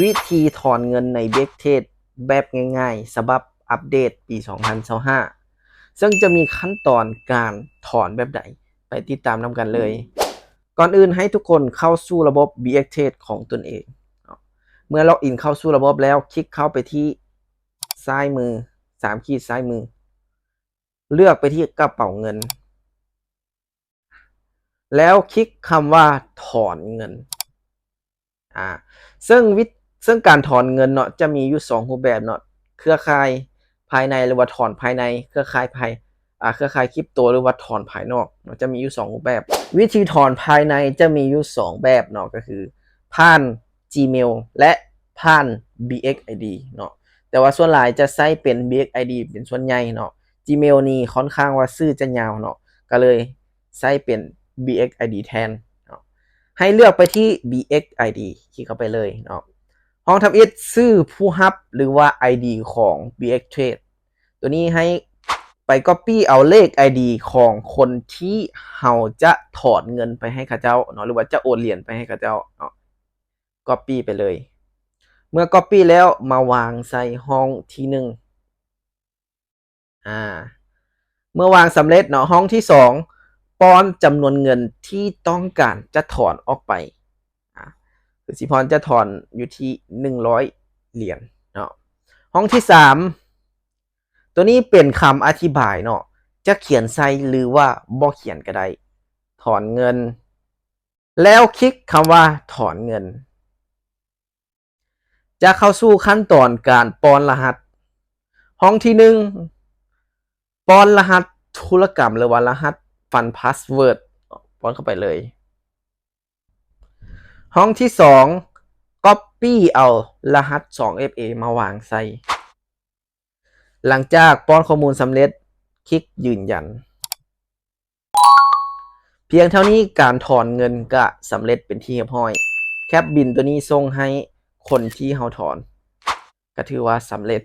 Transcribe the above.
ວິທີຖອນເງິນໃນ BX Trade ແບບງ່າຍໆ ສະບັບອັບເດດປີສອງພັນຊາວຫ້າ ເຊິ່ງຈະມີຂັ້ນຕອນການຖອນແບບໃດ ໄປຕິດຕາມນຳກັນເລີຍ. ກ່ອນອື່ນໃຫ້ທຸກຄົນເຂົ້າສູ່ລະບົບ BX Trade ຂອງຕົນເອງເນາະ. ເມື່ອລັອກອິນເຂົ້າສູ່ລະບົບແລ້ວ ຄລິກເຂົ້າໄປທີ່ຊ້າຍມື ສາມຂີດຊ້າຍມື ເລືອກໄປທີ່ກະເປົາເງິນ ແລ້ວຄລິກຄຳວ່າຖອນເງິນ. ອາ ເຊິ່ງວິ ເຊິ່ງການຖອນເງິນເນາະ ຈະມີຢູ່ສອງຮູບແບບເນາະ, ເຄືອຂ່າຍພາຍໃນ ຫຼືວ່າຖອນພາຍໃນ, ເຄືອຂ່າຍພາຍ ອາ ເຄືອຂ່າຍຄຣິບໂຕ ຫຼືວ່າຖອນພາຍນອກເນາະ, ຈະມີຢູ່ສອງຮູບແບບ. ວິທີຖອນພາຍໃນຈະມີຢູ່ສອງແບບເນາະ, ກໍຄືຜ່ານ Gmail ແລະ ຜ່ານ BXID ເນາະ, ແຕ່ວ່າສ່ວນຫຼາຍຈະໃຊ້ເປັນ BXID ເປັນສ່ວນໃຫຍ່ເນາະ. Gmail ນີ້ຄ່ອນຂ້າງວ່າຊື່ຈະຍາວເນາະ, ກໍເລີຍໃຊ້ເປັນ BXID ແທນເນາະ. ໃຫ້ເລືອກໄປທີ່ BXID ຄລິກເຂົ້າໄປເລີຍເນາະ. ຫ້ອງທຳອິດຊື່ຜູ້ຮັບ ຫຼືວ່າ ID ຂອງ BX Trade ຕົວນີ້ໃຫ້ໄປ Copy ເອົາເລກ ID ຂອງຄົນທີ່ເຮົາຈະຖອນເງິນໄປໃຫ້ເຂົາເຈົ້າເນາະ ຫຼືວ່າຈະໂອນຫຼຽນໄປໃຫ້ເຂົາເຈົ້າເນາະ. Copy ໄປເລີຍ. ເມື່ອ Copy ແລ້ວມາວາງໃສ່ຫ້ອງທີໜຶ່ງ. ອາ ເມື່ອວາງສຳເລັດເນາະ, ຫ້ອງທີສອງ ປ້ອນຈຳນວນເງິນທີ່ຕ້ອງການຈະຖອນອອກໄປ. ອາ ຄືຊິພອນຈະຖອນຢູ່ທີ່ໜຶ່ງຮ້ອຍຫຼຽນເນາະ. ຫ້ອງທີສາມ ຕົວນີ້ເປັນຄຳອະທິບາຍເນາະ, ຈະຂຽນໃສ່ ຫຼືວ່າບໍ່ຂຽນກໍໄດ້. ຖອນເງິນ ແລ້ວຄລິກຄຳວ່າຖອນເງິນ. ຈະເຂົ້າສູ່ຂັ້ນຕອນການປ້ອນລະຫັດ. ຫ້ອງທີໜຶ່ງ ປ້ອນລະຫັດທຸລະກຳ ຫຼືວ່າລະຫັດຟັນພາສເວີດ ປ້ອນເຂົ້າໄປເລີຍ. ຫ້ອງທີສອງ Copy ເອົາລະຫັດສອງເອັຟເອ ມາວາງໃສ່. ຫຼັງຈາກປ້ອນຂໍ້ມູນສຳເລັດ, ຄລິກຢືນຢັນ. ພຽງເທົ່ານີ້ການຖອນເງິນກະສຳເລັດເປັນທີ່ຮຽບຮ້ອຍ. ແຄັບບິນຕົວນີ້ສົ່ງໃຫ້ຄົນທີ່ເຮົາຖອນ ກະຖືວ່າສຳເລັດ.